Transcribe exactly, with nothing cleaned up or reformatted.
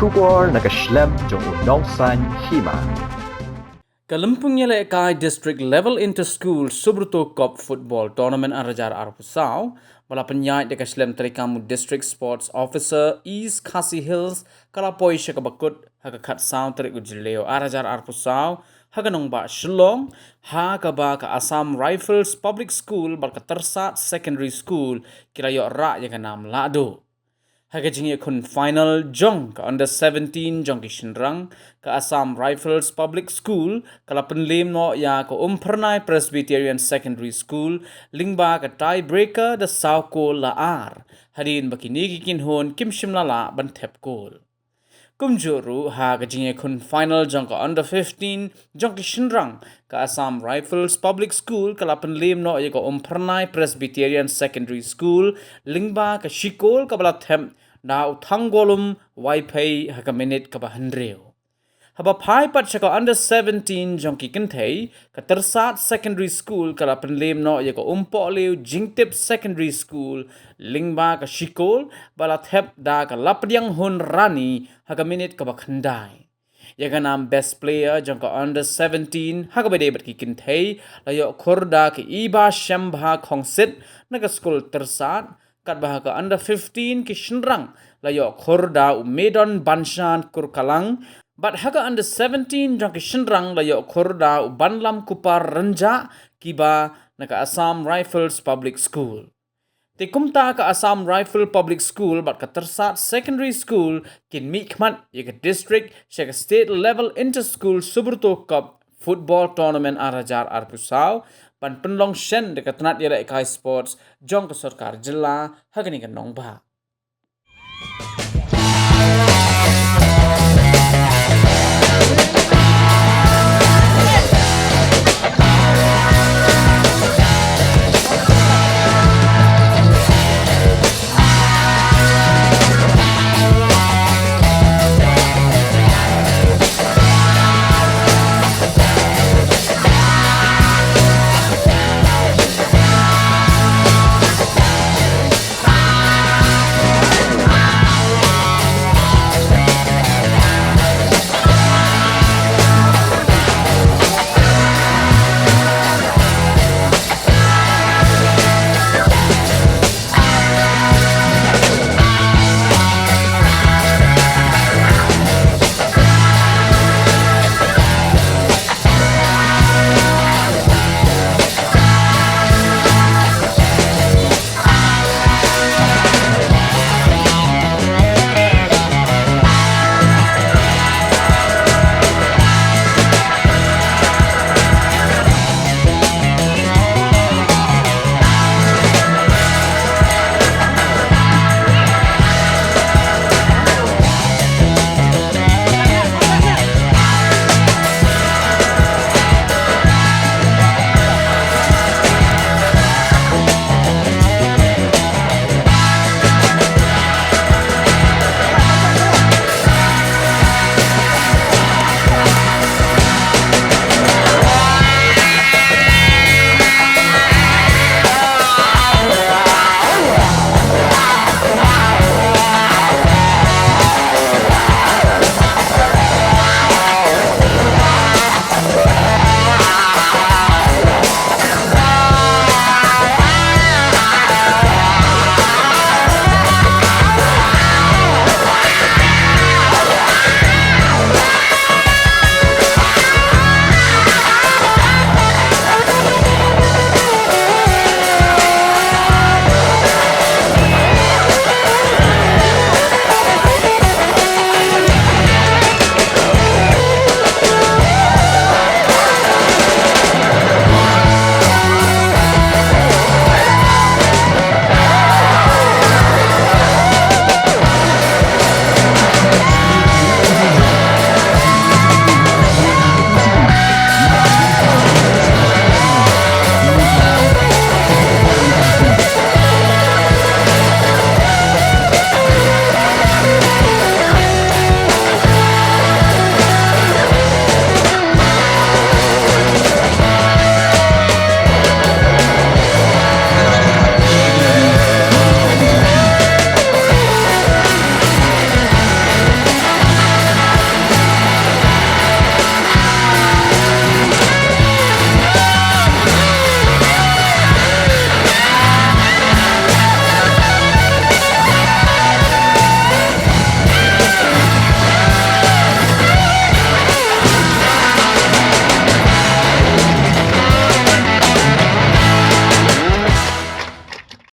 Khubor na ka shlem jong u Nongsaiñ Hima. Ka Lympung Ïalehkai District Level Inter School Subrto Cup Football Tournament ar hajar arphew saw, ba la pynïaid da ka shlem treikam u District Sports Officer East Khasi Hills, ka la poi sha kaba kut ha ka khatsaw tarik u Jylliew ar hajar arphew saw ha ka nongbah Shillong, ha kaba ka Assam Rifles Public School bad ka Tyrsad Secondary School ki la ïoh rah ïa ka nam lahduh. Ha ka jingïakhun final jong ka under seventeen jong ki shynrang, ka Assam Rifles Public School ka la pynliem noh ïa ka Umphyrnai Presbyterian Secondary School lyngba ka tiebreaker da saw kol la ar, hadien ba kine ki kynhun kim shym la lah ban thep kol. Kumjuh ruh ha ka jingïakhun final jong ka under fifteen jong ki shynrang, ka Assam Rifles Public School ka la pynliem noh ïa ka Umphyrnai Presbyterian Secondary School lyngba ka shi kol kaba la thep da u Thanggolum Waiphei ha ka minit kaba hynriew. Haba phai pat sha ka under seventeen jong ki kynthei, ka Tyrsad Secondary School ka la pynliem noh ïa ka Umpohliew Jingtip Secondary School lyngba ka shi kol ba la thep da ka Lapdianghun Rani ha ka minit kaba khyndai. Ïa ka nam best player jong ka under seventeen ha kaba dei bad ki kynthei la ïoh khur da ka Iba Shembha Khongsit na ka skul Tyrsad, katba ha ka under fifteen ki shynrang la ïoh khur da u Medon Banshan Kurkalang, bad ha ka under seventeen jong ki shynrang la ïoh khur da u Banlam Kupar Rynjah, kiba na ka Assam Rifles Public School. Te kumta ka Assam Rifle Public School bad ka Tyrsad Secondary School kin mihkhmat ïa ka district sha ka State Level Inter School Subrto Cup Football Tournament ar hajar arphew saw, ban pynlong shen da ka tnat ïalehkai sports jong ka sorkar jylla ha kane ka nongbah.